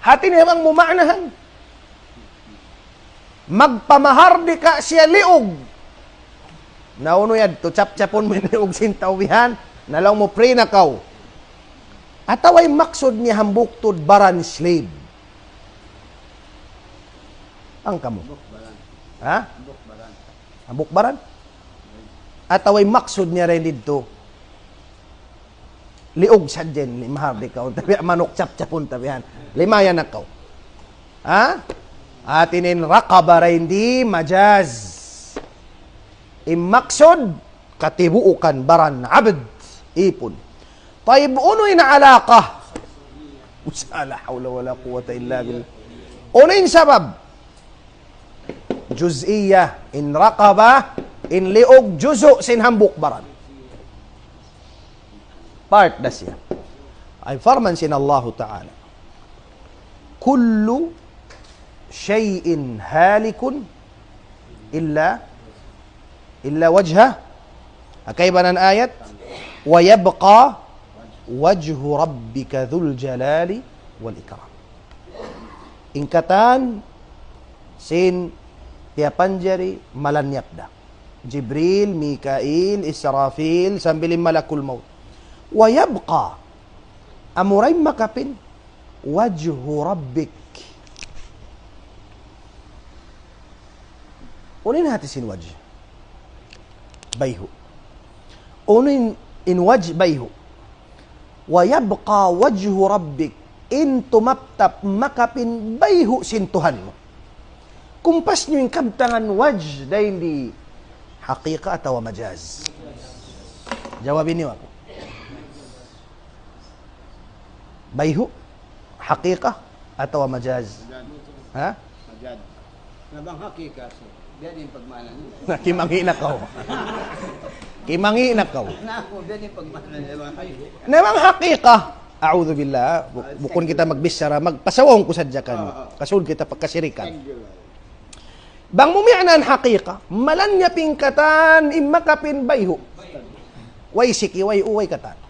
Hati niya bang mu maanahan. Magpamahardika siya liug. Na unu yadtu, chapchapun mu in liug sin tau bihan, na laung mu free na kaw. Atawa in maksud niya hambuuk tuud baran slave. Bang kamu. Ha? Hambuuk baran. Atawa in maksud niya dayn didtu. Liug sadja in lima, hard ikaw. Tabi' manuk chapchapun tabihan. Lima yan ikaw. Ha? Hati niya in raqaba dayn di majaz. In maksud, katibuukan baran abd. Ipun. Tayyib, unu in alaqa? Usa, la hawla wala quwwata illa billah. Unu in sabab? Juz'iyya, in raqaba, in liug, juzu' sin hambuuk baran. Part da siya. Ay parman sin Allahu Ta'ala. كل شيء هالك إلا، إلا وجهه. Ha kaibanan ayat, ويبقى وجه ربك ذو الجلال والإكرام. In katan sin tiyapanjari malanyap da. Jibril, Mikail, Israfil, sambil in malakul maut. ويبقى, amura in makapin, وجه ربك. Unu in hati sin wajh? Bayhu'. Unu in, in wajh? Bayhu'. ويبقى وجه ربك. In tumaptap makapin bayhu' sin Tuhan mu. Kumpas niyu in kabtangan wajh dayn di haqiqa atawa majaz? Jawab niyu aku. Bayhu', haqiqa, atawa majaz? Majaz. Ha? Majaz. Na bang haqiqa, so, biya' diin pagmaana niya. Na, kimangi' na kaw. Kimangi' na kaw. Na, biya' diin pagmaana niya, bang haqiqa. Na bang haqiqa. A'udhu billah. Bu-, bukun kita magbichara, magpasawung ku sadja kaniyu. Oo, oo. Kasud kita pagkasirikan. Thank you, Lord. Bang mu miyanan haqiqa, malanyap in katan, in makapin bayhu'. Way siki, way uway katan.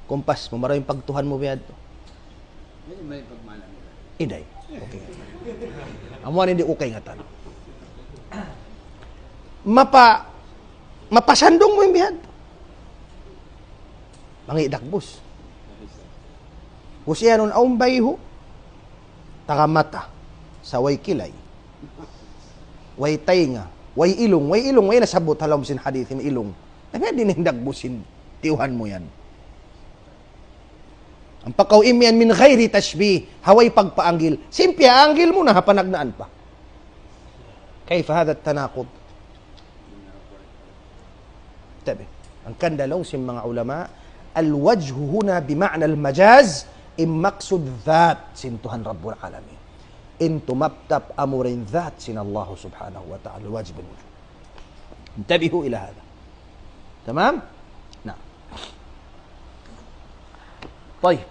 Kumpas mu, marayaw in pagtuhan mu biya' yadtu. Yan in may pagmaana nila. Inday. Okay. Amu yan in di' ku kaingatan. Mapa-, mapasandung mu in biya' yadtu. Mangi' dagbus. Ubus yan, awn bayhu'. Taga mata. Sa' way kilay. Way taynga. Way ilung. Way ilung. Way nasabbut ha lawm sin hadith in ilung. Na biya' diin in dagbus sin tiyuhan mu yan. Ampa kaw imiyan من غير تشبيه, ha way pagpaanggil. Sin piyaanggil mu na ha panagnaan pa. كيف هذا التناقض؟ Tabi. Hangkan da laung sin manga ulama, الوجه هنا بمعنى المجاز, in maksud dhat sin Tuhan Rabbul Alamin. In tumaptap amura in dhat sin Allah Subhanahu wa Ta'ala, wajib al-wujud. انتبهوا إلى هذا. تمام؟ نعم. طيب.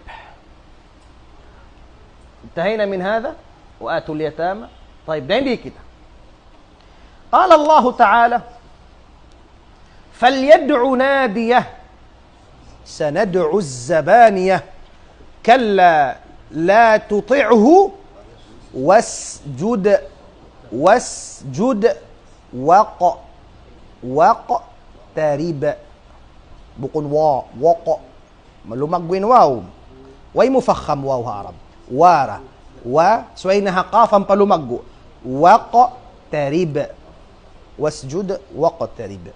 انتهينا من هذا. وآتوا اليتامى. طيب, dayn di kita. قال الله تعالى: فليدع ناديه سندع الزبانية كلا لا تطعه واسجد، واسجد وق-، واقترب. Bukun wa, waq. Malumaggu' in waw. Way mufakham waw ha Arab. Wara. Wa, subay na ha qaf ampa lumaggu'. Waqtarib. Wasjud waqtarib.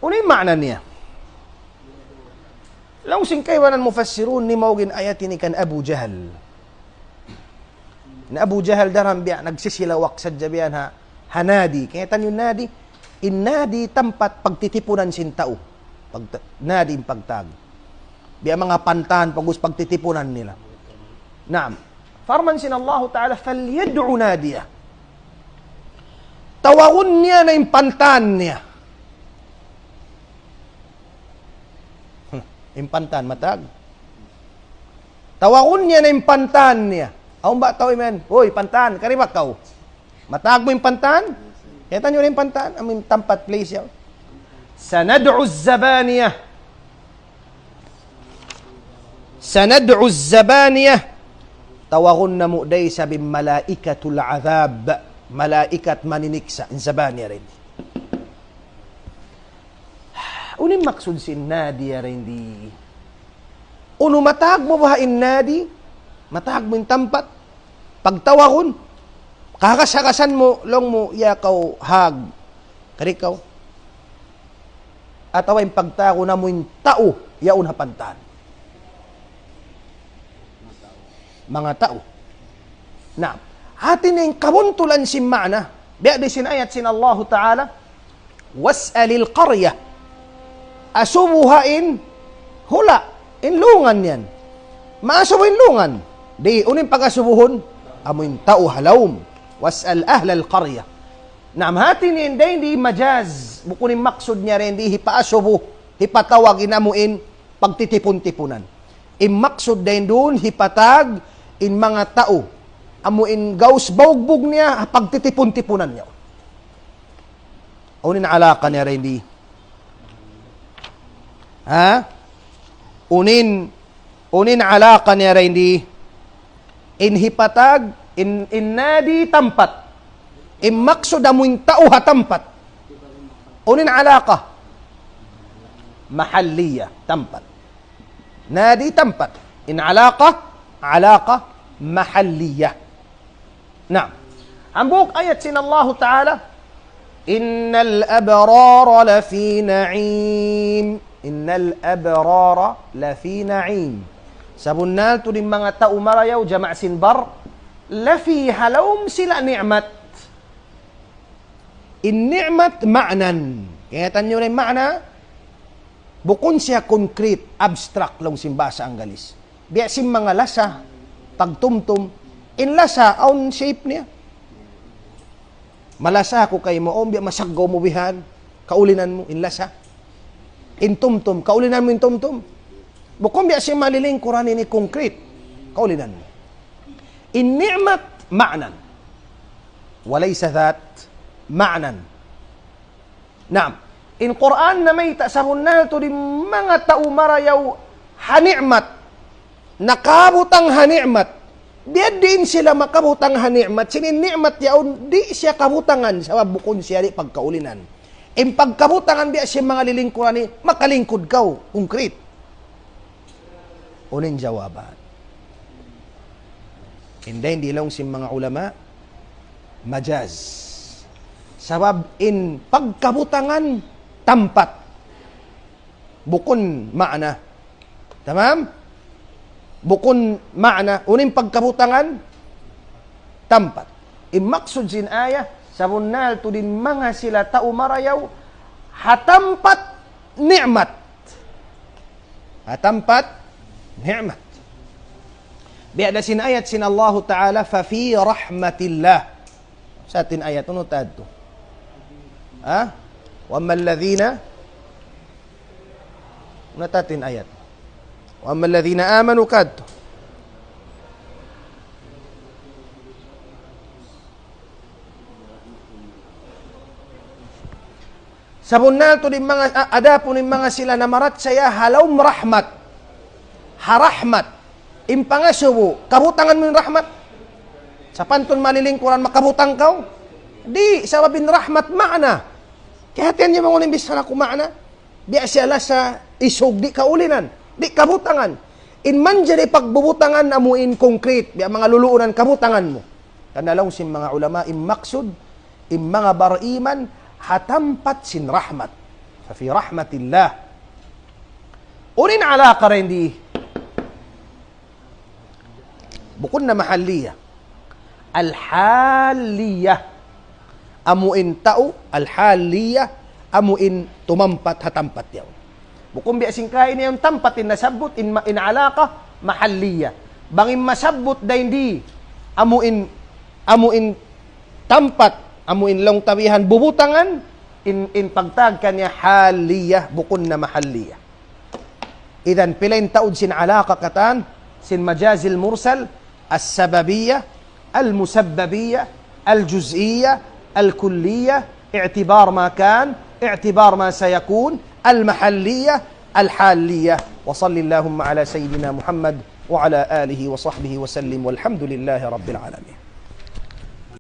Unu in maana niya? Laung sin kaibanan mufassirun, nimaug in ayat ini kan Abu Jahal. Na Abu Jahal daran biya' nagsisilawak sadja biya' ha, ha nadi. Kaya tanyu nadi, in nadi tampat pagtitipunan sin tau. Pagta-, nadi in pagtag. Biya' manga pantan, pag-us pagtitipunan nila. Naam. Parman sin Allahu Ta'ala, فليدع ناديه. Tawagun niya na in pantan niya. Hmm, in pantan, matag. Tawagun niya na in pantan niya. Awn ba tau imiyan, "Hoy, pantan, kari ba kaw?" Matag mu in pantan? Kaya tanyu na in pantan, amu in tampat place yan. سندع الزبانية. سندع الزبانية. Tawagun namu' da isab in malaikatul adhab, malaikat maniniksa', in zabaniya dayn di. Unu in maksud sin nadi dayn di? Unu, matag mu baha' in nadi? Matag mu in tampat? Pagtawagun? Kahagas-hagasan mu, laung mu, "Ya kaw hag." Kari kaw. atawa in pagtawagun amu in tau yaun ha pantan. Manga tau. Na, hati niya in kabuntulan sin ma'na, biya' di sin ayat sin Allahu Ta'ala, "Was'alil qarya." Asubuha in hula', in lungan yan. Maasubu in lungan. Di', unu in pag-asubuhun? Amu in tau ha lawm. "Was'al ahlal qarya." Na, hati niya in dayn di majaz. Bukun in maksud niya dayn di hipaasubu, hipatawag in amu in pagtitipun-tipunan. In maksud dayn duun, hipatag in manga tau. Amu in gaus baugbug niya, pagtitipun-tipunan niya. Unu in alaqa niya dayn di? Ha? Unu in, unu in alaqa niya dayn di? In hipatag, in, in nadi tampat. In maksud amu in tau ha tampat. Unu in alaqa? Mahalliya, tampat. Nadi tampat. In alaqa, alaqa mahalliya. Naam. Hambuuk ayat sin Allahu Ta'ala, "Innal abrara lafi na'im." Innal abrara lafi na'im. Sabunnal tuud in manga tau marayaw, jama' sin bar, lafi, ha lawm sila ni'mat. In ni'mat ma'nan. Kaingatan niyu na in ma'na? Bukun siya concrete, abstract laung sin bahasa Anggalis. Biya' sin manga lasa, pagtumtum. In lasa, awn shape niya. Malasa aku kaymu, awn biya' masaggaw mu bihan, kaulinan mu, in lasa. In tumtum, kaulinan mu in tumtum. Bukun biya' sin malilingkuran ini concrete, kaulinan mu. In ni'mat ma'nan. Walaysa dhat ma'nan. Naam. In Qur'an namayta' sabunnal tuud in manga tau marayaw ha ni'mat. Nakabutang ha ni'mat. Biya' diin sila makabutang ha ni'mat? Sin in ni'mat yaun, di' siya kabutangan, sabab bukun siya di' pagkaulinan. In pagkabutangan biya' sin manga lilingkuran ini, makalingkud kaw, concrete. Unu in jawaban? Inday, in laung sin manga ulama, majaz. Sabab in pagkabutangan tampat. Bukun ma'na. Tamam? Bukun ma'na. Unu in pagkabutangan tampat. In maksud sin ayat, sabunnal tuud in manga sila tau marayaw, ha tampat ni'mat. Ha tampat ni'mat. Biya' da sin ayat sin Allahu Ta'ala, "Fa fi rahmatillah." Sa' in ayat unu tadtu? Ha? "Wa ammal ladhina," unu tadtu in ayat? "Wa ammal ladhina amanu," kadtu. Sabunnal tuud in manga, a-, adapun in manga sila namarachaya ha lawm rahmat. Ha rahmat. In pangasubu, kabutangan mu in rahmat? Sapantun malilingkuran makabutang kaw? Di', sabab in rahmat ma'na. Kiyahatihan niyu bang unu in bichara ku ma'na? Biya' siya lasa isug di' kaulinan, di' kabutangan. In manjari pagbubutangan amu in concrete, biya' manga luluunan kabutangan mu. Karna' laung sin manga ulama, in maksud, in manga bar-iman, ha tampat sin rahmat. Fa fi rahmatillah. Unu in alaqa dayn di? Bukun na mahalliya. Al-halliya. Amu in tau, al-halliya, amu in tumampat ha tampat yaun. Bukun biya' sin kaina in tampat in nasabbut, in ma-, in alaqa mahalliya. Bang in masabbut dayn di, amu in, amu in tampat, amu in laung ta bihan bubutangan, in, in pagtawag kaniya halliya, bukun na mahalliya. Idhan, pila in taud sin alaqa katan, sin majazil mursal, as-sababiyya, al-musabbabiyya, al-juz'iyya, al-kulliyya, i'tibar ma kan, i'tibar ma sayakun, al-mahalliyya, al-halliyya. Wa salli Allahumma ala Sayyidina Muhammad wa ala alihi wa sahbihi wa sallim, walhamdulillahi rabbil alamin.